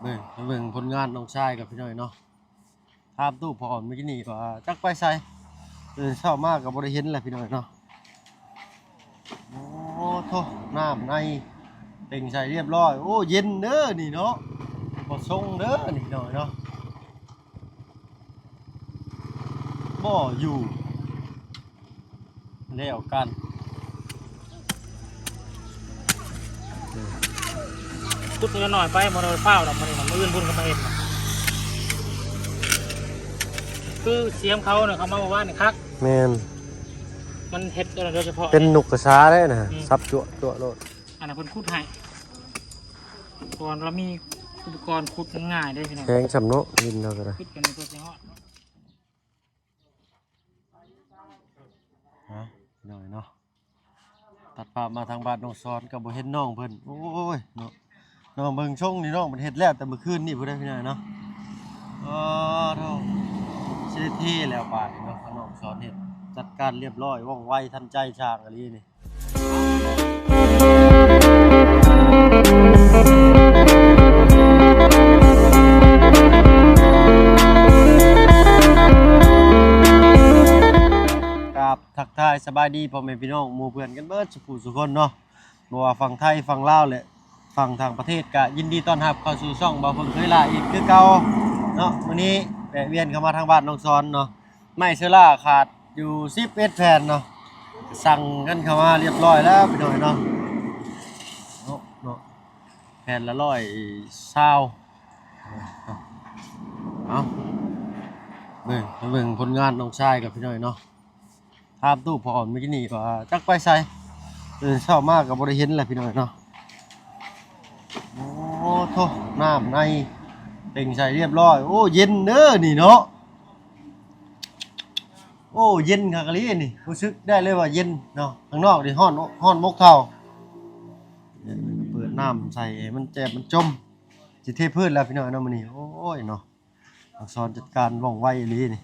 ເບິ່ງ ເບິ່ງຜົນງານນ້ອງຊາຍກັບພີ່ນ້ອງເນາະ. ຖາມຕູ້ພອນມື້ກີ້ນີ້ວ່າຈັກໄປໃສ ຕື່ນເຊົ້າມາກໍບໍ່ໄດ້ເຫັນແລ້ວພີ່ນ້ອງເນາະ. ໂອ້ໂທ້ ນ້ຳໃນເຕັງໃສ່ຮຽບຮ້ອຍ. ໂອ້ ເຢັນເດີນີ້ເນາະ ບໍ່ຊົງເດີນີ້ພີ່ນ້ອງເນາະ. ບໍ່ຢູ່ ແລ້ວກັນ ຂຸດເທື່ອໜ້ອຍໄປ ບໍ່ໄດ້ຟ້າວດອກ ມື້ນີ້ນະ ມື້ອື່ນພຸ້ນກໍມາເຮັດນະ. ຄືສຽມເຂົານະ ເຂົາມາເມື່ອວານນີ້ຄັກ. ແມ່ນ ມັນເຮັດໂດຍສະເພາະ ເປັນນົກກະສາເດ້ນະ. ອືມ ສັບຈົວໆໂລດ. ອັນນັ້ນເພິ່ນຂຸດໃຫ້ ກ່ອນລາວມີອຸປະກອນຂຸດ ມັນງ່າຍເດ້ພີ່ນ້ອງ. ແຂງຊ່ຳເນາະ ດິນລາວກໍໄດ້ ຂຸດກັນເພື່ອຊິຮອດ. ຮະ ພີ່ນ້ອງເນາະ ຕັດພາບມາທາງບ້ານນ້ອງສອນ ກໍບໍ່ເຫັນນ້ອງເພິ່ນ. ໂອ້ຍເນາະ ນ້ອງເບິ່ງຊົງນີ້ ນ້ອງເພິ່ນເຮັດແລ້ວແຕ່ມື້ຄືນນີ້ພຸ້ນເດ້ພີ່ນ້ອງເນາະ. ອໍ ໂທ້ ຊິໄດ້ເທແລ້ວບາດນີ້ເນາະ. ທາງນ້ອງສອນເຮັດ ຈັດການຮຽບຮ້ອຍ ວ່ອງໄວທັນໃຈ ຊ່າງອີ່ຫຼີນີ້. ກາບທັກທາຍສະບາຍດີພໍ່ແມ່ພີ່ນ້ອງໝູ່ເພື່ອນກັນເບິດສູ່ຜູ້ສູ່ຄົນເນາະ. ບໍ່ວ່າຝັ່ງໄທ ຝັ່ງລາວ ແລະ ຝັ່ງຕ່າງປະເທດ ກະຍິນດີຕ້ອນຮັບເຂົ້າສູ່ຊ່ອງບ່າວເພິ່ງເຄີຍລາອີກຄືເກົ່າເນາະ. ມື້ນີ້ແວະວຽນເຂົ້າມາທາງບ້ານນ້ອງສອນເນາະ. ໄມ້ເຊີລາຂາດຢູ່ສິບເອັດແຜ່ນເນາະ ສັ່ງກັນເຂົ້າມາຮຽບຮ້ອຍແລ້ວພີ່ນ້ອງເນາະ. ເນາະ ເນາະ ແຜ່ນລະຮ້ອຍຊາວ. ເອົາ ເບິ່ງ ເບິ່ງຜົນງານນ້ອງຊາຍກັບພີ່ນ້ອງເນາະ. ຖາມຕູ້ພອນມື້ກີ້ນີ້ວ່າຈັກໄປໃສ ຕື່ນເຊົ້າມາກໍບໍ່ໄດ້ເຫັນແລ້ວພີ່ນ້ອງເນາະ. ໂອ້ໂທ້ ນ້ຳໃນເຕັງໃສ່ຮຽບຮ້ອຍ. ໂອ້ ເຢັນເດີນີ້ເນາະ. ໂອ້ ເຢັນຄັກອີ່ຫຼີນີ້ ຮູ້ສຶກໄດ້ເລີຍວ່າເຢັນເນາະ. ຂ້າງນອກນີ້ຮ້ອນ ຮ້ອນມົກເທົ້າ. ເປີດນ້ຳໃສ່ໃຫ້ມັນແຈບມັນຈົມ. ຊິເທພື້ນແລ້ວພີ່ນ້ອງເນາະມື້ນີ້. ໂອ້ຍເນາະ ອັກສອນຈັດການວ່ອງໄວອີ່ຫຼີນີ້.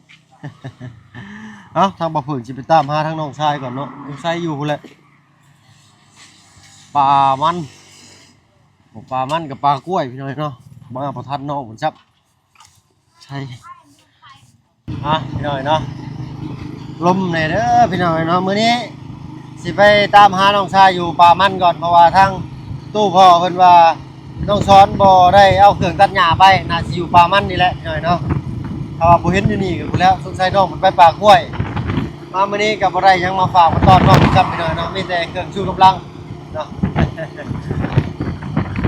ເອົ້າ ທາງບ່າວເຜິ້ງຊິໄປຕາມຫາທາງນ້ອງຊາຍກ່ອນເນາະ. ສົງໄສຢູ່ພຸ້ນແຫຼະ ປ່າມັນ ບໍ່ປ່າມັນກໍປ່າກ້ວຍພີ່ນ້ອງເນາະ. ມາບໍ່ທັນນ້ອງເພິ່ນຊ້ຳ. ໃຊ່ ອ່ະ ພີ່ນ້ອງເນາະ ລົມແດ່ເດີພີ່ນ້ອງເນາະ. ມື້ນີ້ຊິໄປຕາມຫານ້ອງຊາຍຢູ່ປ່າມັນກ່ອນ ເພາະວ່າທາງຕູ້ພໍ່ເພິ່ນວ່າ ນ້ອງສອນບໍ່ໄດ້ເອົາເຄື່ອງຕັດຫຍ້າໄປ ໜ້າຊິຢູ່ປ່າມັນນີ້ແຫຼະພີ່ນ້ອງເນາະ. ຖ້າວ່າບໍ່ເຫັນຢູ່ນີ້ກໍພຸ້ນແລ້ວ ສົງໄສນ້ອງເພິ່ນໄປປ່າກ້ວຍ. ມາມື້ນີ້ກໍບໍ່ໄດ້ຫຍັງມາຝາກມາຕ້ອນນ້ອງຊ້ຳພີ່ນ້ອງເນາະ ມີແຕ່ເຄື່ອງຊູກຳລັງເນາະ.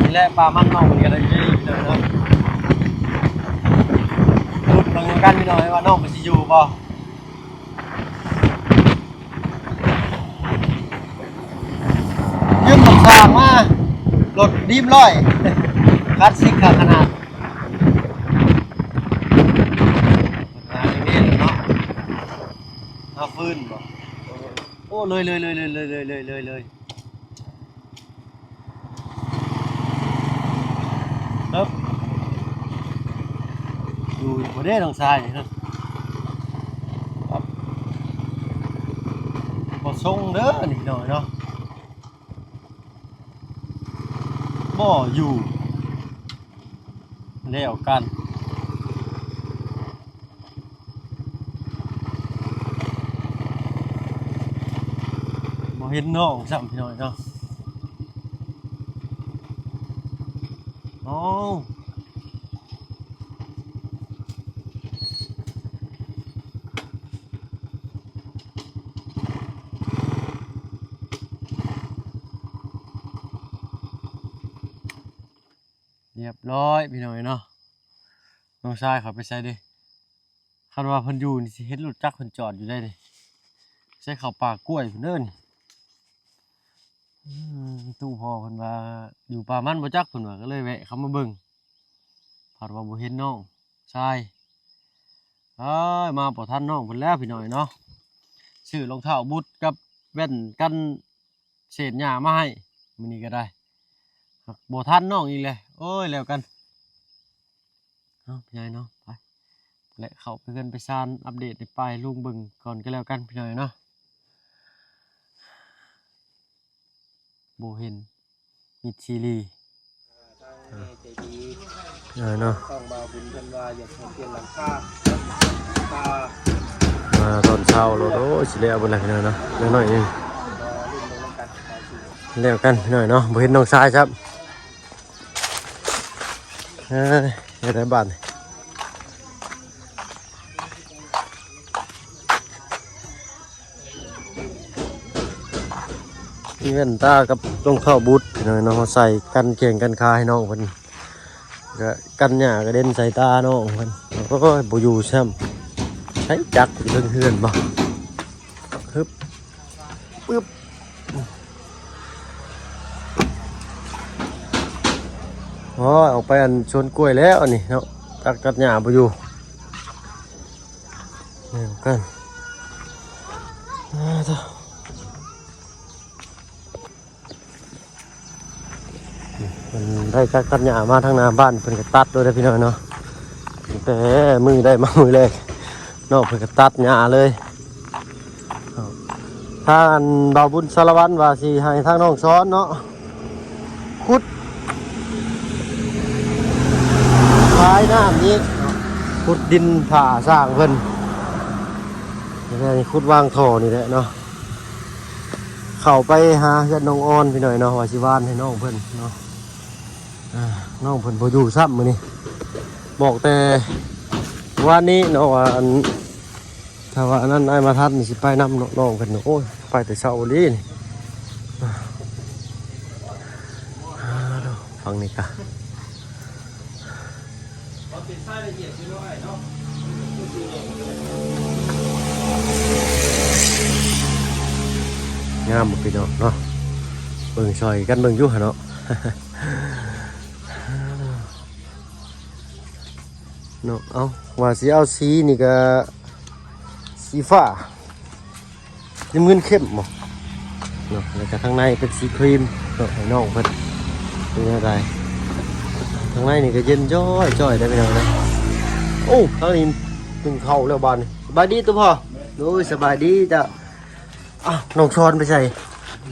ນີ້ແຫຼະປ່າມັນນ້ອງເພິ່ນກໍໄດ້ຢູ່ເດີເນາະ. ລຸ້ນເບິ່ງນຳກັນພີ່ນ້ອງວ່ານ້ອງເພິ່ນຊິຢູ່ບໍ່. ຢືມລົດຊ່າງມາ ລົດດີມຮ້ອຍ ຄລາສສິກຄັກຂະໜາດ. ຫາແນວນີ້ເນາະ ຫາຟືນບໍ່? ໂອ້ ເລີຍ ເລີຍ ເລີຍ ເລີຍ. ເອີບ ຢູ່ບໍ່ເດ້ນ້ອງຊາຍນີ້ ບໍ່ຊົງເດີນີ້ພີ່ນ້ອງເນາະ. ບໍ່ຢູ່ ແລ້ວກັນ. ບໍ່ເຫັນນ້ອງຊ້ຳພີ່ນ້ອງເນາະ. ເອົ້າ ຮຽບຮ້ອຍພີ່ນ້ອງເອີຍເນາະ. ນ້ອງຊາຍເຂົາໄປໃສເດ? ຄັນວ່າເພິ່ນຢູ່ນີ້ຊິເຫັນລົດຈັກເພິ່ນຈອດຢູ່ໃດນີ້. ໃສ່ເຂົ້າປ່າກ້ວຍພຸ້ນເດີນີ້. ອືມ ຕູ້ພໍ່ເພິ່ນວ່າຢູ່ປ່າມັນບໍ່ຈັກ ເພິ່ນວ່າ ກໍເລີຍແວະເຂົ້າມາເບິ່ງ. ພັດວ່າບໍ່ເຫັນນ້ອງຊາຍ. ເອີຍ ມາບໍ່ທັນນ້ອງເພິ່ນແລ້ວພີ່ນ້ອງເນາະ. ຊື້ລອງເທົ້າບຸດກັບແວ່ນກັນ ເສດຫຍ້າມາໃຫ້ມື້ນີ້ກໍໄດ້ ຫາກບໍ່ທັນນ້ອງອີກແຫຼະ. ໂອ້ຍ ແລ້ວກັນ ເອົາ ພີ່ໃຫຍ່ເນາະ ໄປ ແລະ ເຂົ້າໄປເຮືອນໄປຊານ ອັບເດດໃຫ້ປ້າລຸງເບິ່ງກ່ອນກໍແລ້ວກັນ ພີ່ນ້ອງເນາະ. ບໍ່ເຫັນມິດຊີລີ ອ່າ ທາງແມ່ໃຈດີ ເອີເນາະ ຕ້ອງບ່າວບຸນເພິ່ນວ່າຢາກໃຫ້ປ່ຽນຫຼັງຄາ ມາຕອນເຊົ້າໂລດ. ໂອ້ຍ ຊິແລ້ວເບິດແລ້ວພີ່ນ້ອງເນາະ ເຫຼືອໜ້ອຍໜຶ່ງ ລໍລຸ້ນເບິ່ງນຳກັນ ແລ້ວກັນພີ່ນ້ອງເນາະ. ບໍ່ເຫັນນ້ອງຊາຍຊ້ຳ ເອີຍ ເຮັດໄດ້ບາດນີ້. ມີແວ່ນຕາກັບລອງເທົ້າບູດພີ່ນ້ອງເນາະ ມາໃສ່ກັນແຂ້ງກັນຂາໃຫ້ນ້ອງເພິ່ນ ກະກັນຫຍ້າກະເດັນໃສ່ຕານ້ອງເພິ່ນ. ໂອ້ຍ ບໍ່ຢູ່ຊ້ຳ ໃຊ້ຈັກຢູ່ເທິງເຮືອນບໍ່? ຮຶບ ປຶບ ໂອ້ຍ ອອກໄປອັນສວນກ້ວຍແລ້ວອັນນີ້ເນາະ ຈັກຕັດຫຍ້າບໍ່ຢູ່. ນີ້ກັນ ອາ ເພິ່ນໄດ້ຈັກຕັດຫຍ້າມາທາງໜ້າບ້ານ ເພິ່ນກໍຕັດໂລດເດ້ພີ່ນ້ອງເນາະ. ຕັ້ງແຕ່ມື້ໄດ້ມາມື້ແລກ ນ້ອງເພິ່ນກໍຕັດຫຍ້າເລີຍ. ທາງອັນບ່າວບຸນສາລະວັນວ່າຊິໃຫ້ທາງນ້ອງຊອນເນາະ ຂຸດຝາຍນ້ຳນີ້ ຂຸດດິນຖ້າສ້າງເພິ່ນ ແລ້ວກໍຂຸດວາງທໍ່ນີ້ແຫຼະເນາະ ເຂົ້າໄປຫາເຮືອນນ້ອງອອນພີ່ນ້ອງເນາະ ວ່າຊິຫວ່ານໃຫ້ນ້ອງເພິ່ນເນາະ. ອ່າ ນ້ອງເພິ່ນບໍ່ຢູ່ຊ້ຳມື້ນີ້ ບອກແຕ່ວານນີ້ເນາະວ່າ ອັນ ຖ້າວ່າອັນນັ້ນອ້າຍມາທັນນີ້ ຊິໄປນຳເນາະ ນ້ອງເພິ່ນ. ໂອ້ຍ ໄປແຕ່ເຊົ້າອີ່ຫຼີນີ້. ອ່າ ຝັ່ງນີ້ກະ ງາມບໍ່ພີ່ນ້ອງເນາະ ເບິ່ງຊ່ອຍກັນເບິ່ງຢູ່ຫັ້ນເນາະ. ເນາະ ເອົາ ວ່າຊິເອົາສີນີ້ກະສີຟ້າ ນ້ຳເງິນເຂັ້ມບໍ່ເນາະ ແລ້ວກະທາງໃນເປັນສີຄຣີມເນາະ ໃຫ້ນ້ອງເພິ່ນ. ເປັນແນວໃດ? ທາງໃນນີ້ກະເຢັນຈ້ອຍໆ ໄດ໋ພີ່ນ້ອງເນາະ. ໂອ້ ທາງນີ້ໜຶ້ງເຂົ້າແລ້ວບາດນີ້. ສະບາຍດີຕົວພໍ່. ໂດຍ ສະບາຍດີເຈົ້າ. ອ້າວ ນ້ອງຊອນໄປໃສ?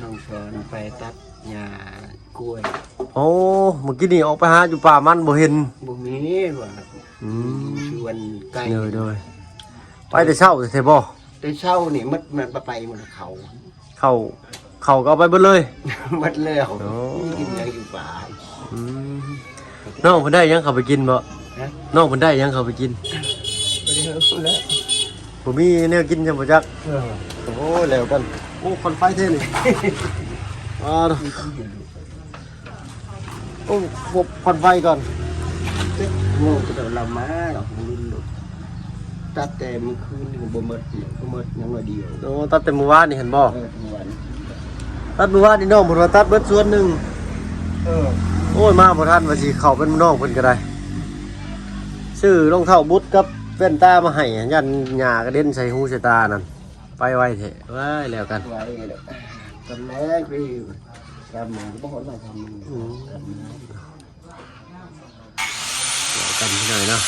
ນ້ອງຊອນໄປຕັດຫຍ້າກ້ວຍ. ໂອ້ ມື້ກີ້ນີ້ອອກໄປຫາຢູ່ປ່າມັນບໍ່ເຫັນ. ບໍ່ມີວ່າ. ອືມ ຢູ່ອັນໃກ້. ໂດຍໆ ໄປແຕ່ເຊົ້າແທ້ໆບໍ່? ແຕ່ເຊົ້ານີ້ໝົດ ມັນໄປໝົດເຂົ້າ. ເຂົ້າ ເຂົ້າກໍເອົາໄປເບິດເລີຍ. ໝົດແລ້ວ. ໂອ້ ກິນຫຍັງຢູ່ປ່າ. ອືມ ນ້ອງເພິ່ນໄດ້ຫຍັງເຂົ້າໄປກິນບໍ່? ຮະ? ນ້ອງເພິ່ນໄດ້ຫຍັງເຂົ້າໄປກິນ? ບໍ່ໄດ້ເອົາແລ້ວ ບໍ່ມີແນວກິນຊ້ຳບໍ່ຈັກ. ເອີ ໂອ້ຍ ແລ້ວກັນ. ໂອ້ ຄວັນໄຟແທ້ນີ້. ອ່າ ໂອ້ ບົບຄວັນໄຟກ່ອນ. ໂມງກໍເຈົ້າລຳມາເນາະ ລຸ້ນໂລດ. ຕັດແຕ່ມື້ຄືນນີ້ບໍ່ໝົດ ບໍ່ໝົດ ຍັງໜ້ອຍດຽວ. ໂອ້ ຕັດແຕ່ມື້ວານນີ້ຫັ້ນບໍ່? ເອີ ມື້ວານ. ຕັດມື້ວານນີ້ນ້ອງເພິ່ນວ່າຕັດເບິດສວນໜຶ່ງ. ເອີ ໂອ້ຍ ມາບໍ່ທັນ ວ່າຊິເຂົ້າໄປນຳນ້ອງເພິ່ນກໍໄດ້. ຊື້ລອງເທົ້າບຸດກັບແວ່ນຕາມາໃຫ້ ຢ້ານຫຍ້າກະເດັນໃສ່ຫູໃສ່ຕານັ້ນ. ໄປໄວແທ້. ໄວ ແລ້ວກັນ. ໄວແລ້ວ. ຕອນແລກນີ້ ສາມໂມງ ບໍ່ຮອດ ສາມໂມງ. ອືມ ເວົ້າກັນພີ່ນ້ອງເນາະ.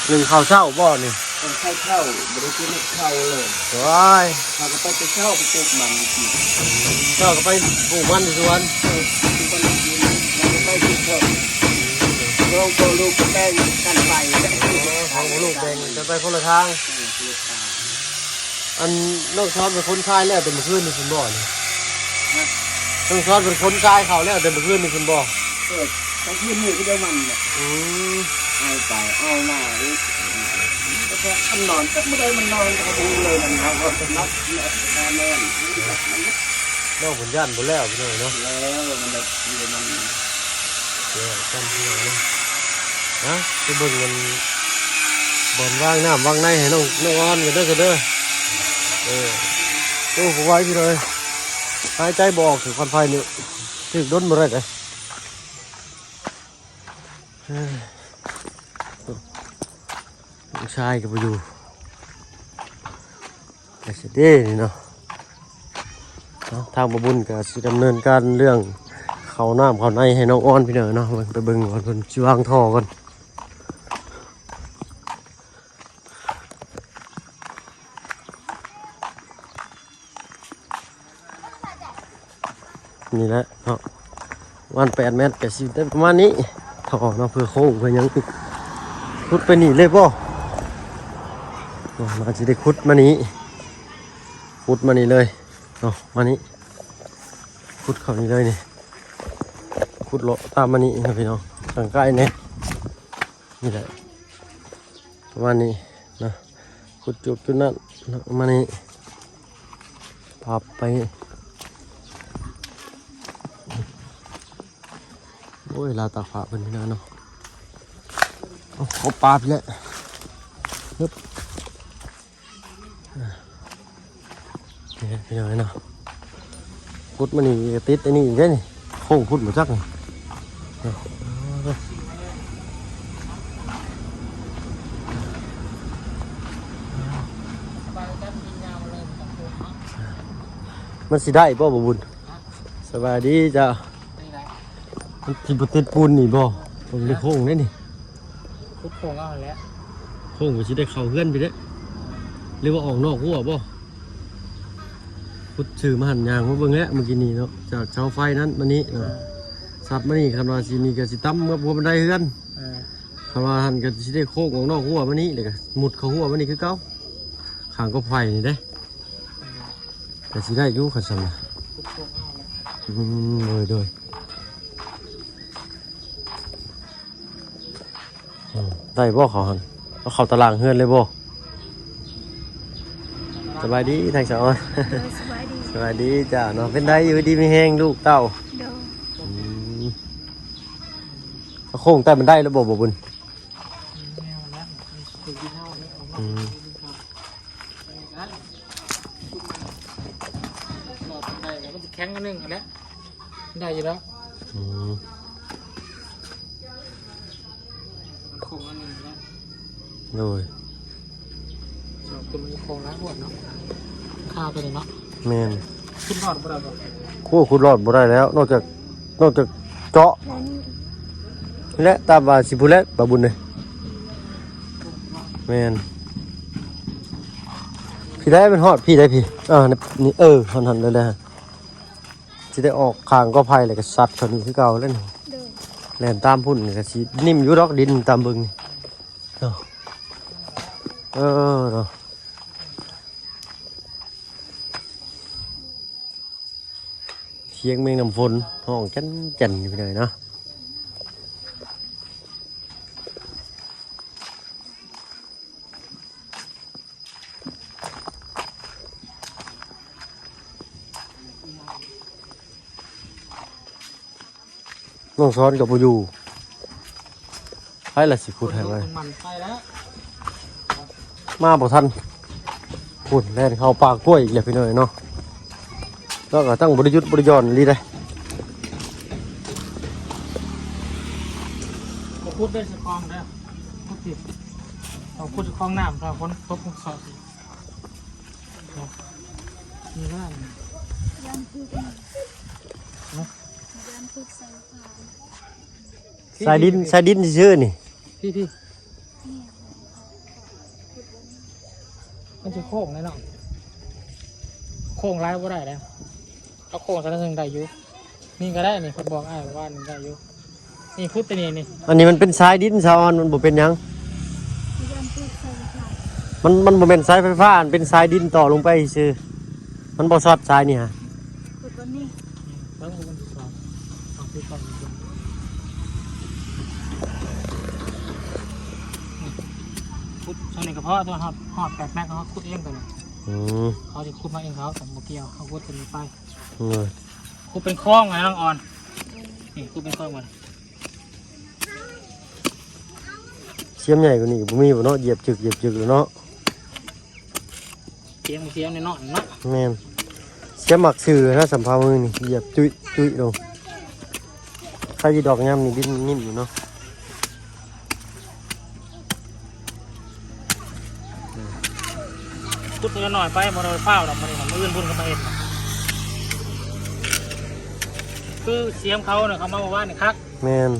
ເອົ້າ ໜຶ້ງເຂົ້າເຊົ້າບໍ່ນີ້? ເອີ ເຂົ້າເຊົ້າ ບໍ່ໄດ້ກິນເຂົ້າເລີຍ. ໂອ້ຍ ເຮົາກໍໄປແຕ່ເຊົ້າໄປປູກມັນກິນ. ເຈົ້າກໍໄປປູກມັນຢູ່ສວນ. ເອີ ປູກມັນກິນ ແລ້ວກໍໄປກິນເຂົ້າ. ເຮົາກໍລູກແບ່ງກັນໄປ. ເອີ ເຮົາກໍລູກແບ່ງກັນໄປຄົນລະທາງ. ເອີ ຄົນລະທາງ. ອັນນ້ອງຊອນເປັນຄົນຂາຍແລ້ວແຕ່ມື້ຄືນນີ້ພຸ້ນບໍ່ນີ້? ຮະ? ນ້ອງຊອນເປັນຄົນຂາຍເຂົ້າແລ້ວແຕ່ມື້ຄືນນີ້ພຸ້ນບໍ່? ເອີ ກາງຄືນນີ້ຄືດຽວມັນແຫຼະ. ອືມ ເອົາໄປເອົາມາ ແລ້ວກໍມັນນອນ ຈັກມື້ໃດມັນນອນກໍບໍ່ຮູ້ເລີຍ. ມັນເຮົາກໍນອນ ນອນ ນ້ອງເພິ່ນຢ້ານບໍ່ແລ້ວພີ່ນ້ອງເນາະ. ແລ້ວມັນແບບຢູ່ມັນ ແລ້ວກັນພີ່ນ້ອງເນາະ. ນະ ໄປເບິ່ງກັນບ່ອນວາງນ້ຳວາງໃນໃຫ້ນ້ອງ ນ້ອງອອນກັນເດີ ເດີ. ເອີ ໂອ້ ບໍ່ໄຫວພີ່ນ້ອງເອີຍ ຫາຍໃຈບໍ່ອອກ ຖືກຄວັນໄຟນີ້ ຖືກດົນບໍ່ໄດ້ເດ້. ເອີ ລູກຊາຍກໍບໍ່ຢູ່. ໄປຊິເດ້ນີ້ເນາະ. ເນາະ ທາງບ່າວບຸນກໍຊິດຳເນີນການເລື່ອງເຂົ້ານ້ຳເຂົ້າໃນໃຫ້ນ້ອງອອນພີ່ນ້ອງເນາະ. ເບິ່ງ ໄປເບິ່ງກ່ອນ ເພິ່ນຊິວາງທໍ່ກ່ອນ. ນີ້ແຫຼະເນາະ ໂອ້ ປະມານແປດແມັດ ກະຊິໄດ້ປະມານນີ້ ທໍ່ເນາະ ເພື່ອໂຄ້ງເພື່ອຫຍັງ ຂຸດໄປນີ້ເລີຍບໍ່? ເນາະ ມັນກະຊິໄດ້ຂຸດມານີ້ ຂຸດມານີ້ເລີຍເນາະ ມານີ້ ຂຸດເຂົ້ານີ້ເລີຍນີ້ ຂຸດເລາະຕາມມານີ້ເນາະພີ່ນ້ອງ ທາງໃກ້ແດ່ ນີ້ແຫຼະ ປະມານນີ້ເນາະ ຂຸດຈຸດຈຸດນັ້ນເນາະ ມານີ້ ປັບໄປ ໂອ້ຍ ລາວຕາກຜ້າເພິ່ນພີ່ນ້ອງເນາະ ເອົາ ເຂົ້າປ່າພີ້ແຫຼະ ຮຶບ ນີ້ພີ່ນ້ອງເນາະ ຂຸດມານີ້ກະຕິດອັນນີ້ອີກເດ້ນີ້ ໂຄ້ງພຸ້ນບໍ່ຈັກນີ້ ມັນຊິໄດ້ບໍ່ ບໍ່ບຸນ? ສະບາຍດີເຈົ້າ ມັນຊິບໍ່ຕິດປູນນີ້ບໍ່? ເບິ່ງເດ້ໂຄ້ງເດ້ນີ້ ຂຸດໂຄ້ງເອົາຫັ້ນແຫຼະ ໂຄ້ງກະຊິໄດ້ເຂົ້າເຮືອນພີ້ເດ້ ຫຼືວ່າອອກນອກຮົ້ວບໍ່? ຂຸດຊື່ມາຫັ້ນ ຍ່າງມາເບິ່ງແລ້ວມື້ກີ້ນີ້ເນາະ ຈາກເສົາໄຟນັ້ນມານີ້ເນາະ ສັບມານີ້ ຄັນວ່າຊິນີ້ກະຊິຕ່ຳເມືອຫົວບັນໄດເຮືອນ ເອີ ຄັນວ່າຫັ້ນກະຊິໄດ້ໂຄ້ງອອກນອກຮົ້ວມານີ້ ແລ້ວກະມຸດເຂົ້າຮົ້ວມານີ້ຄືເກົ່າ ຂ້າງກໍໄຜ່ນີ້ເດ້ ກະຊິໄດ້ຢູ່ຄັນຊັ້ນນະ ອືມ ໂດຍ ໂດຍ ອືມ ໄດ້ບໍ່ເຂົາຫັ້ນ? ເອົາເຂົ້າຕາລາງເຮືອນເລີຍບໍ່? ສະບາຍດີທັງສອງ ໂດຍ ສະບາຍດີ ສະບາຍດີເຈົ້າເນາະ ເປັນໃດຢູ່ດີມີແຮງລູກເຕົ້າ? ໂດຍ ອືມ ເອົາໂຄ້ງໃຕ້ບັນໄດແລ້ວບໍ່ ບໍ່ບຸນ? ອືມ ໄດ້ ມັນຊິແຂງອັນໜຶ່ງຫັ້ນແຫຼະ ໄດ້ຢູ່ແລ້ວ ອືມ ມັນໂຄ້ງອັນໜຶ່ງແລ້ວ ໂດຍ ສອງຕົວມັນໂຄ້ງຫຼາຍໂພດເນາະ ຄາຕົວນີ້ເນາະ ແມ່ນ ຂຶ້ນຮອດບໍ່ໄດ້ບໍ່? ໂອ້ ຂຸດລອດບໍ່ໄດ້ແລ້ວ ນອກຈາກ ນອກຈາກເຈາະ ແລ້ວນີ້ ນີ້ແຫຼະ ຕາມວ່າຊິພຸ້ນແຫຼະ ບ່າວບຸນເອີຍ ແມ່ນ ພີ້ໄດ້ ມັນຮອດພີ້ໄດ້ພີ້ ອ່າ ນີ້ ເອີ ຫັ້ນໆ ແລ້ວ ຊິໄດ້ອອກຂ້າງກໍໄຜ່ ແລ້ວກໍສັດເຂົ້ານີ້ຄືເກົ່າແລ້ວນີ້ ໂດຍ ແລ່ນຕາມພຸ້ນກໍຊິນິ້ມຢູ່ດອກ ດິນຕາມເບິ່ງນີ້ເນາະ ເອີ ເນາະ. ສຽງແມງນ້ຳຝົນຮ້ອງຈັນໆ ຢູ່ພີ່ນ້ອງເນາະ ນ້ອງສອນກໍບໍ່ຢູ່ ໃຜລະຊິຂຸດໃຫ້ໄວ້ ມັນໄປແລ້ວ ມາບໍ່ທັນ ພຸ້ນແລ່ນເຂົ້າປ່າກ້ວຍອີກແລ້ວພີ່ນ້ອງເນາະ ລາວກໍຕັ້ງບໍ່ໄດ້ຢຸດບໍ່ໄດ້ຢ່ອນອີ່ຫຼີເດ້ ບໍ່ຂຸດໄດ້ສະກອງເດີ ຂຸດຕິ ເອົາຂຸດສະກອງນ້ຳ ຖ້າຝົນຕົກມັນເຊາະ ນີ້ວ່າ ຢ້ານຖືກ ຮະ? ຢ້ານຖືກສາຍຟ້າ ສາຍດິນ ສາຍດິນຊື່ໆ ນີ້ ພີ້ໆ ມັນຊິໂຄ້ງແນ່ເນາະ ໂຄ້ງຫຼາຍບໍ່ໄດ້ເດ້ ເອົາໂຄ້ງຊັ້ນໜຶ່ງໄດ້ຢູ່ ນີ້ກໍໄດ້ນີ້ ເພິ່ນບອກອ້າຍວ່ານີ້ໄດ້ຢູ່ ນີ້ຂຸດແຕ່ນີ້ນີ້ ອັນນີ້ມັນເປັນສາຍດິນສາຍອ່ອນ ມັນບໍ່ເປັນຫຍັງ ມັນ ມັນບໍ່ແມ່ນສາຍໄຟຟ້າ ມັນເປັນສາຍດິນຕໍ່ລົງໄປຊື່ ມັນບໍ່ຊັອດສາຍນີ້ຫາ ຂຸດແບບນີ້ ເບິ່ງມັນຊິຊອດ ເອົາຄືກັນ ຂຸດຊ່ອງນີ້ກໍພໍ ຕົວຮອດ ຮອດແປດແມັດ ເຮົາຂຸດເອງຕົວນີ້ ອືມ ເຂົາຊິຂຸດມາເອງເຂົາ ບໍ່ກ່ຽວ ເຮົາຂຸດຕົວນີ້ໄປ ເອີ ຂຸດເປັນຄອງນະນ້ອງອອນ ນີ້ຂຸດເປັນຄອງມັນ ສຽມໃຫຍ່ກວ່ານີ້ກໍບໍ່ມີບໍ່ເນາະ ຢຽບຈຶກ ຢຽບຈຶກແລ້ວເນາະ ສຽມ ສຽມນ້ອຍໆເນາະ ແມ່ນ ສຽມໝາກຊື່ນະ ສຳເພົາມື້ນີ້ ຢຽບຈຸ້ຍໆລົງ ໃຄຢູ່ດອກຍາມນີ້ດິນມັນນິ້ມຢູ່ເນາະ. ຂຸດເທື່ອໜ້ອຍໄປ ບໍ່ໄດ້ຟ້າວດອກ ມື້ນີ້ນະ ມື້ອື່ນພຸ້ນກໍມາເຮັດນະ ຄືສຽມເຂົານະ ເຂົາມາເມື່ອວານນີ້ຄັກ ແມ່ນ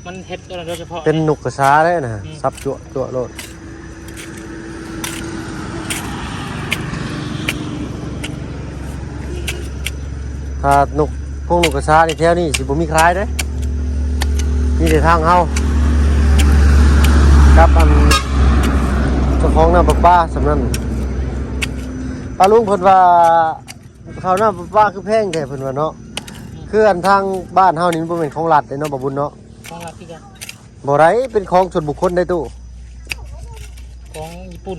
ມັນເຮັດໂດຍສະເພາະ ເປັນນົກກະສາເດ້ນະ ອືມ ສັບຈົວະໆໂລດ ຖ້ານົກ ພວກລູກກະຊານີ້ແຖວນີ້ຊິບໍ່ມີຂາຍເດ້ ມີແຕ່ທາງເຮົາກັບອັນເຈົ້າຂອງນ້ຳປະປາສ່ຳນັ້ນ. ປ້າລຸງເພິ່ນວ່າ ເຂົ້ານ້ຳປະປາຄືແພງແທ້ເພິ່ນວ່າເນາະ. ຄືອັນທາງບ້ານເຮົານີ້ມັນບໍ່ແມ່ນຂອງລັດເດ້ເນາະ ບ່າວບຸນເນາະ. ຂອງລັດຄືກັນ. ບໍ່ໄດ້ ເປັນຂອງສ່ວນບຸກຄົນໄດ໋ຕູ້ ຂອງຍີ່ປຸ່ນ.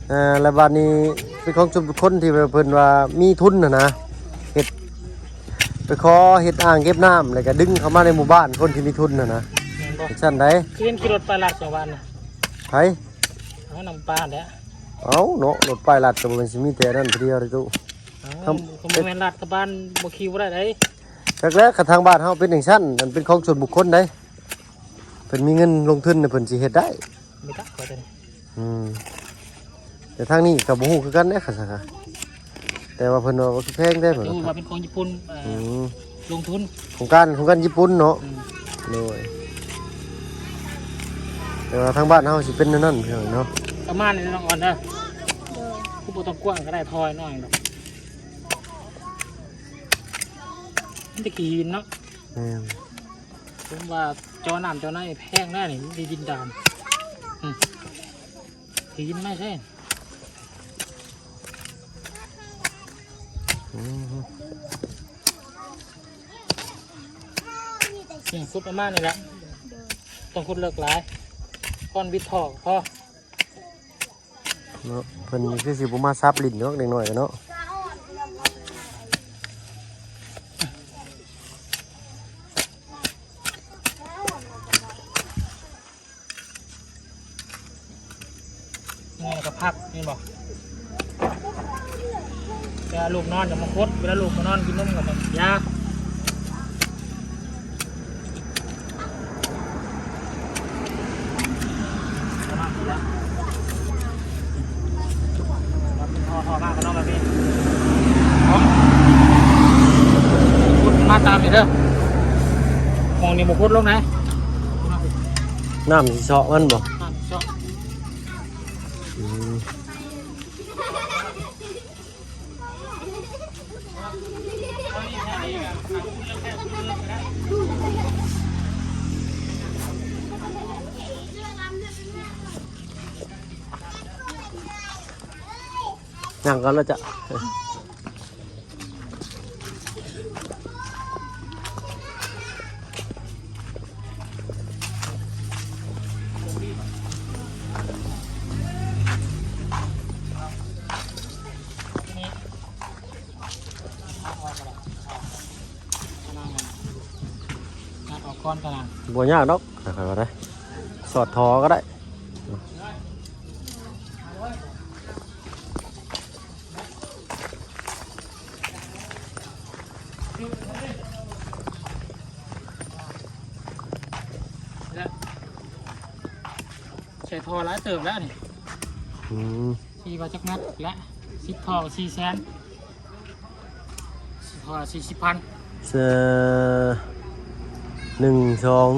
ເອີ ແລ້ວບາດນີ້ເປັນຂອງສ່ວນບຸກຄົນທີ່ວ່າເພິ່ນວ່າມີທຶນຫັ້ນນະ ເຮັດ ໄປຂໍເຮັດອ່າງເກັບນ້ຳ ແລ້ວກະດຶງເຂົ້າມາໃນໝູ່ບ້ານຄົນທີ່ມີທຶນຫັ້ນນະ. ແມ່ນບໍ່? ຈັ່ງຊັ້ນໃດ໋. ຄືເຫັນຂີ່ລົດໄປລັດສອງວັນນະ. ໃຜ? ເອົາ ນ້ຳປາແຫຼະ. ເອົາເນາະ ລົດປ້າຍລັດກະບໍ່ແມ່ນຊິມີແຕ່ນັ້ນຜູ້ດຽວເດ້ຕູ້. ເອົ້າ ຄັນບໍ່ແມ່ນລັດກະບ້ານບໍ່ຂີ່ບໍ່ໄດ້ໃດ໋. ຈັກແຫຼະ ຄັນທາງບ້ານເຮົາເປັນຈັ່ງຊັ້ນ ອັນເປັນຂອງສ່ວນບຸກຄົນໃດ໋ ເພິ່ນມີເງິນລົງທຶນເພິ່ນຊິເຮັດໄດ້. ບໍ່ຈັກວ່າຈັ່ງໃດ. ອືມ ແຕ່ທາງນີ້ກະບໍ່ຮູ້ຄືກັນເດ້ ຄັນຊັ້ນກະ ແຕ່ວ່າເພິ່ນວ່າແພງແທ້ເພິ່ນວ່າ. ເອີ ວ່າເປັນຂອງຍີ່ປຸ່ນ ເອີ ອືມ ລົງທຶນ ໂຄງການ ໂຄງການຍີ່ປຸ່ນເນາະ. ອືມ ໂດຍ ແຕ່ວ່າທາງບ້ານເຮົາຊິເປັນແນວນັ້ນພີ່ນ້ອງເນາະ. ປະມານນີ້ນ້ອງອອນເດີ ຄືບໍ່ຕ້ອງກວ້າງກະໄດ້ ທໍ່ນ້ອຍດອກ ມັນແຕ່ຂີ້ຫີນເນາະ. ແມ່ນ ສົມວ່າເຈາະນ້ຳເຈາະໃນແພງແດ່ນີ້ ມັນຊິດິນດານ. ອືມ ຂີ້ຫີນໄມ້ແທ້. ອືມ ອືມ ຂຸດປະມານນີ້ແຫຼະ ຕ້ອງຂຸດເລິກຫຼາຍ ກ່ອນວິດທໍ່ພໍ. ເນາະ ເພິ່ນຄືຊິບໍ່ມາສັບຫຼິ້ນດອກເດັກນ້ອຍກະເນາະ. ເມື່ອຍກະພັກ ແມ່ນບໍ່? ເວລາລູກນອນຢ່າມາຂຸດ ເວລາລູກມານອນກິນນົມກະຢ່າ. ຂຸດມາຕາມນີ້ເດີ ໝ່ອງນີ້ບໍ່ຂຸດລົງໃດ ນ້ຳຊິເຊາະມັນບໍ່? ນ້ຳຊິເຊາະ. ອືມ ຍ່າງກ່ອນລະຈະ. ຕັດອອກກ່ອນກະນະ ບໍ່ຍາກດອກ ຂ້ອຍວ່າໄດ໋ ສອດທໍ່ກະໄດ້. ໃສ່ທໍ່ຫຼາຍເຕີບແລ້ວນີ້. ອືມ ຊິວ່າຈັກແມັດລະ ສິບທໍ່ສີ່ແສນ ສີ່ສິບພັນ ເອີ ໜຶ່ງ ສອງ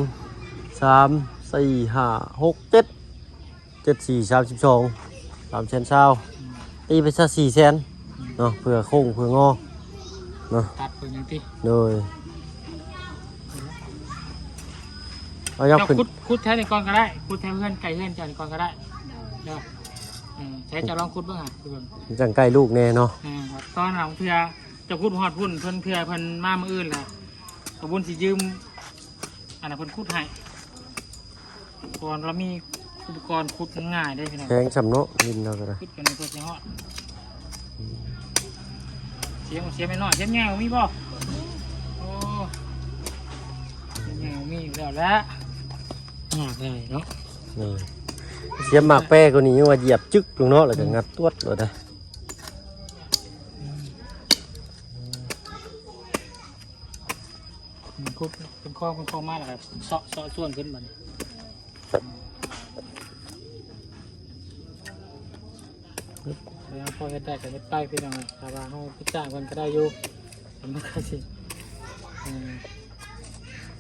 ສາມ ສີ່ ຫ້າ ຫົກ ເຈັດ ເຈັດສີ່ ສາມສິບສອງ ສາມແສນຊາວ ອືມ ຕີໄປຊະສີ່ແສນ ອືມ ເນາະ ເພື່ອໂຄ້ງເພື່ອງໍເນາະ ຕັດເພິ່ນຈັ່ງຕິ. ໂດຍ ເອົາ ເຈົ້າ ຂຶ້ນ ຂຸດ ຂຸດແຖວນີ້ກ່ອນກະໄດ້ ຂຸດແຖວເຮືອນ ໃກ້ເຮືອນເຈົ້ານີ້ກ່ອນກະໄດ້ເດີ. ອືມ ໃຊ້ເຈົ້າລອງຂຸດເບິ່ງຫາ ເບິ່ງຈັ່ງໃກ້ລູກແນ່ເນາະ. ອືມ ຕອນນັ້ນເທື່ອ ເຈົ້າຂຸດຮອດພຸ້ນ ເພິ່ນເທື່ອເພິ່ນມາມື້ອື່ນລະ ກະບຸນຊິຢືມ ອັນນັ້ນເພິ່ນຂຸດໃຫ້ ກ່ອນລະມີອຸປະກອນຂຸດມັນງ່າຍເດ້ພີ່ນ້ອງ. ແຂງຊ່ຳເນາະ ດິນລາວກະໄດ້ ຂຸດກັນເພື່ອຊິຮອດ. ອືມ ສຽມ ສຽມນ້ອຍ ສຽມໃຫຍ່ມີບໍ່? ໂອ້ ສຽມໃຫຍ່ມີຢູ່ແລ້ວລະ ຍາກຫຼາຍເນາະ. ເອີ ສຽມໝາກແປກວ່ານີ້ຍັງວ່າຢຽບຈຶກລົງເນາະ ແລ້ວກະ ອືມ ງັດຕວດໂລດນະ. ອືມ ຂຸດເປັນຄອງ ເປັນຄອງມາແລ້ວກະເຊາະ ເຊາະສ່ວນຂຶ້ນບາດນີ້. ແລ້ວພໍເຮັດໄດ້ກະເຮັດໄປພີ່ນ້ອງ ຖ້າວ່າເຮົາໄປຈ້າງເພິ່ນກະໄດ້ຢູ່ ແຕ່ມັນກະຊິ ເອີ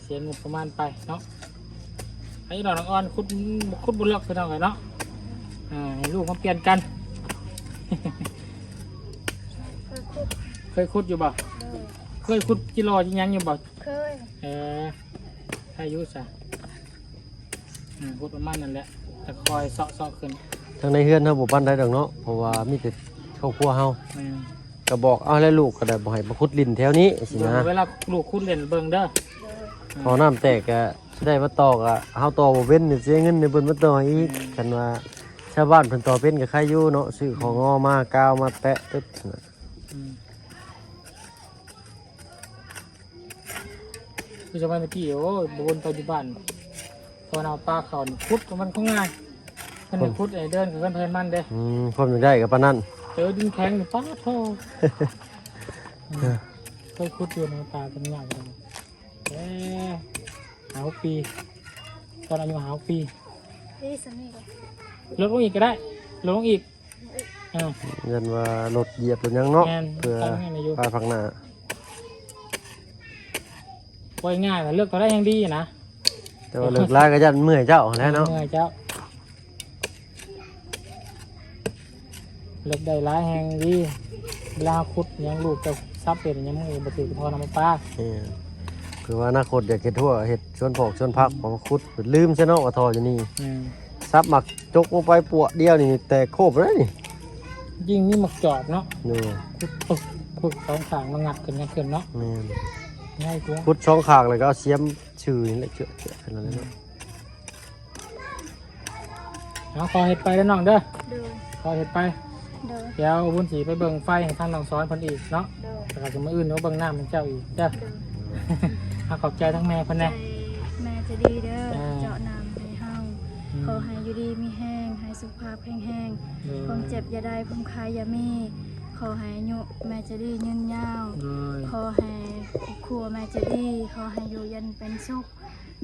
ເສຍງົບປະມານໄປເນາະ. ໄອ້ດອກນ້ອງອອນຂຸດ ຂຸດບໍ່ເລິກພີ່ນ້ອງເອີຍເນາະ. ອ່າ ໃຫ້ລູກມາປ່ຽນກັນ ເຄີຍຂຸດ ເຄີຍຂຸດຢູ່ບໍ່? ໂດຍ. ເຄີຍຂຸດຈີ່ລໍຈີ່ຫຍັງຢູ່ບໍ່? ເຄີຍ. ເອີ ໃຫ້ຢູ່ຊະ. ອືມ ຂຸດປະມານນັ້ນແຫຼະ ແລ້ວຄ່ອຍເຊາະໆຂຶ້ນ. ທາງໃນເຮືອນເຮົາບໍ່ປານໃດດອກເນາະ ເພາະວ່າມີແຕ່ຄອບຄົວເຮົາ. ແມ່ນ. ກໍບອກເອົາແຫຼະ ລູກກໍໄດ້ ບໍ່ໃຫ້ມາຂຸດຫຼິ້ນແຖວນີ້ຊີ້ນະ. ເວລາລູກຂຸດຫຼິ້ນເບິ່ງເດີ. ໂດຍ. ອືມ ທໍ່ນ້ຳແຕກກໍຊິໄດ້ມາຕໍ່ ກໍເຮົາຕໍ່ບໍ່ເປັນ ເສຍເງິນໃຫ້ເພິ່ນມາຕໍ່ອີກ. ແມ່ນ. ຄັນວ່າຊາວບ້ານເພິ່ນຕໍ່ເປັນກໍໃຄຢູ່ເນາະ ຊື້ຂອງງໍມາກາວມາແປະເປັດນະ. ອືມ. ຄືສະໄໝຕະກີ້ ໂອ້ຍ ບໍ່ວົນໄປຢູ່ບ້ານ ເພາະວ່າເອົາປາເຂົ້ານີ້ ຂຸດມັນຄົງງ່າຍ ເພິ່ນໃຫ້ຂຸດໃຫ້ເດີນຄືເພິ່ນເພິ່ນມັນເດ້. ອືມ ຄວາມຢາກໄດ້ກໍປານນັ້ນ ເຈີດິນແຂງນີ້ ປາດໂທ້. ເອີ ເຄີຍຂຸດຢູ່ໃນປ່າເປັນຍາກເລີຍ ເອີ ຫ້າຫົກປີ ຕອນອາຍຸຫ້າຫົກປີ ເອີ ສ່ຳນີ້ກໍ ລົດລົງອີກກໍໄດ້ ລົດລົງອີກ. ອ່າ ຢ້ານວ່າລົດຢຽບລົດຫຍັງເນາະ ແມ່ນ ເພື່ອ ຕັ້ງໃຫ້ນາຢູ່ ປາພັກໜ້າ. ເວົ້າງ່າຍໆ ເລືອກຕົວໃດແຮ່ງດີນະ ແຕ່ວ່າເລືອກຫຼາຍກໍຢ້ານເມື່ອຍເຈົ້າຫັ້ນແຫຼະເນາະ ເມື່ອຍເຈົ້າ ເລືອກໄດ້ຫຼາຍແຮ່ງດີ. ເວລາເຮົາຂຸດຫຍັງ ລູກເຈົ້າສັບເປັນຫຍັງ ມັນກໍບໍ່ຖືກທໍ່ນ້ຳປະປາ. ເອີ ຄືວ່າອະນາຄົດຢາກເຮັດຮົ້ວ ເຮັດສວນຜອກສວນຜັກ ມາຂຸດ ລືມຊະເນາະວ່າທໍ່ຢູ່ນີ້. ແມ່ນ. ສັບໝາກຈົກລົງໄປປວກດຽວນີ້ແຕກໂຄບເລີຍນີ້. ຍິ່ງມີໝາກຈອບເນາະ. ໂດຍ. ຂຸດປຶກປຶກສອງຂ້າງມາງັດຂຶ້ນງັດຂຶ້ນເນາະ. ແມ່ນ. ງ່າຍກວ່າ. ຂຸດສອງຂ້າງແລ້ວກໍເອົາສຽມຊື່ນີ້ແຫຼະ ເຈາະໆຂຶ້ນແລ້ວເນາະ. ເອົາ ຂໍເຮັດໄປເດີນ້ອງເດີ. ໂດຍ. ຂໍເຮັດໄປ. ໂດຍ. ດຽວບຸນຊິໄປເບິ່ງໄຟໃຫ້ທາງນ້ອງສອນເພິ່ນອີກເນາະ. ໂດຍ. ແລ້ວກໍມື້ອື່ນມາເບິ່ງນ້ຳໃຫ້ເຈົ້າອີກເດີ. ໂດຍ. ເຮົາຂອບໃຈທັງແມ່ເພິ່ນແດ່. ຂອບໃຈແມ່ໃຈດີເດີ ອ່າ ເຈາະນ້ຳໃຫ້ເຮົາ. ອືມ. ຂໍໃຫ້ຢູ່ດີມີແຮງ ໃຫ້ສຸຂະພາບແຂງແຮງ. ໂດຍ. ຄວາມເຈັບຢ່າໄດ້ ຄວາມໄຂ້ຢ່າມີ. ຂໍໃຫ້ອາຍຸແມ່ໃຈດີຍືນຍາວ. ໂດຍ. ຂໍໃຫ້ຄອບຄົວແມ່ໃຈດີ ຂໍໃຫ້ຢູ່ເຢັນເປັນສຸກ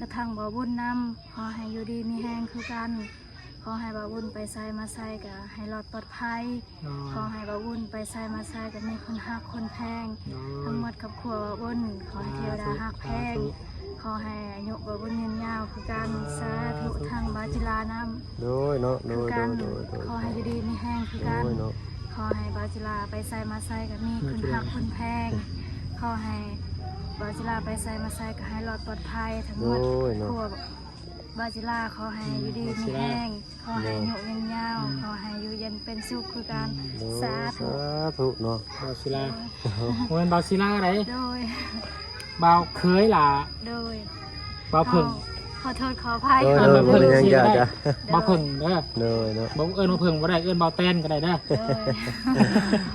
ກະທັ່ງບ່າວບຸນນຳ ຂໍໃຫ້ຢູ່ດີມີແຮງຄືກັນ. ຂໍໃຫ້ບ່າວບຸນໄປໃສມາໃສກະໃຫ້ລອດປອດໄພ. ໂດຍ. ຂໍໃຫ້ບ່າວບຸນໄປໃສມາໃສກະມີຄົນຮັກຄົນແພງ. ໂດຍ. ທັງໝົດຄອບຄົວບ່າວບຸນ ຂໍໃຫ້ເທວະດາຮັກແພງ. ສາທຸ ສາທຸ. ຂໍໃຫ້ອາຍຸບ່າວບຸນຍືນຍາວຄືກັນ. ໂດຍ. ສາທຸ. ສາທຸ ທັງບ່າວຈິລານຳ. ໂດຍເນາະ ໂດຍ ຄືກັນ. ໂດຍ ໂດຍ ໂດຍ. ຂໍໃຫ້ຢູ່ດີມີແຮງຄືກັນ. ໂດຍເນາະ. ຂໍໃຫ້ບ່າວຈິລາໄປໃສມາໃສກະມີຄົນຮັກຄົນແພງ. ຂໍໃຫ້ບ່າວຈິລາໄປໃສມາໃສກະໃຫ້ລອດປອດໄພທັງໝົດ. ໂດຍເນາະ. ຄອບຄົວ ບ່າວສິລາ ຂໍໃຫ້ຢູ່ດີມີແຮງ ຂໍໃຫ້ອາຍຸຍືນຍາວ ຂໍໃຫ້ຢູ່ເຢັນເປັນສຸກຄືກັນ. ສາທຸ ສາທຸເນາະ ບ່າວສິລາ. ໂດຍ ບໍ່ແມ່ນບ່າວສິລາໃດ ໂດຍ ບ່າວເຂີຍຫຼ້າ. ໂດຍ ບ່າວເຜິ້ງ ຂໍໂທດຂໍອະໄພ. ເອີ ເອີ້ນບ່າວເຜິ້ງ ບໍ່ເປັນຫຍັງ ຊິໄດ້ ເຈົ້າ ບ່າວເຜິ້ງເດີ. ໂດຍເນາະ ບໍ່ ເອີ້ນບ່າວເຜິ້ງບໍ່ໄດ້ ເອີ້ນບ່າວແຕນກໍໄດ້ເດີ.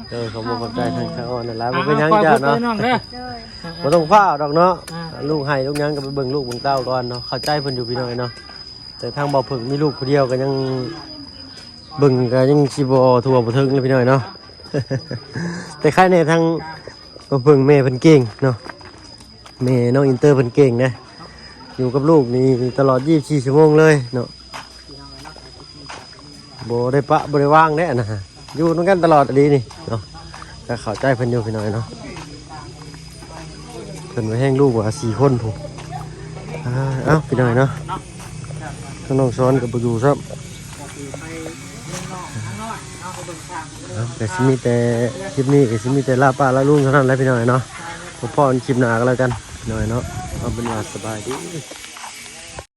ໂດຍ ເອີ ຂໍຂອບໃຈທາງ ທາງອອນຫຼາຍໆ ບໍ່ເປັນຫຍັງ ເຈົ້າເນາະ. ໂດຍ ບໍ່ຕ້ອງຟ້າວດອກເນາະ ອ່າ ລູກໄຫ້ລູກຫຍັງກໍໄປເບິ່ງລູກເບິ່ງເຕົ້າກ່ອນເນາະ. ເຂົ້າໃຈເພິ່ນຢູ່ພີ່ນ້ອງເອີຍເນາະ ແຕ່ທາງບ່າວເຜິ້ງມີລູກຜູ້ດຽວກໍຍັງເບິ່ງກໍຍັງຊິບໍ່ທົ່ວບໍ່ເຖິງເລີຍພີ່ນ້ອງເອີຍເນາະ. ແຕ່ໃຄແດ່ທາງບ່າວເຜິ້ງແມ່ເພິ່ນເກັ່ງເນາະ ແມ່ນ້ອງອິນເຕີເພິ່ນເກັ່ງເດ້ ຢູ່ກັບລູກນີ້ຕະຫຼອດ ຊາວສີ່ຊົ່ວໂມງເລີຍເນາະ. ບໍ່ໄດ້ປະບໍ່ໄດ້ວາງເດ້ອັນນະ ຢູ່ນຳກັນຕະຫຼອດອີ່ຫຼີນີ້ເນາະ. ກໍເຂົ້າໃຈເພິ່ນຢູ່ພີ່ນ້ອງເນາະ ເພິ່ນວ່າແຮງລູກວ່າສີ່ຄົນພຸ້ນ. ອ່າ ເອົ້າ ພີ່ນ້ອງເນາະ ທາງນ້ອງສອນກໍບໍ່ຢູ່ຊ້ຳ. ເອົ້າ ກໍຊິມີແຕ່ ຄລິບນີ້ກໍຊິມີແຕ່ລາປ້າລາລຸງເທົ່ານັ້ນແຫຼະພີ່ນ້ອງເນາະ. ພໍ້ກັນຄລິບໜ້າກໍແລ້ວກັນພີ່ນ້ອງເນາະ. ເອົາເປັນວ່າສະບາຍດີ.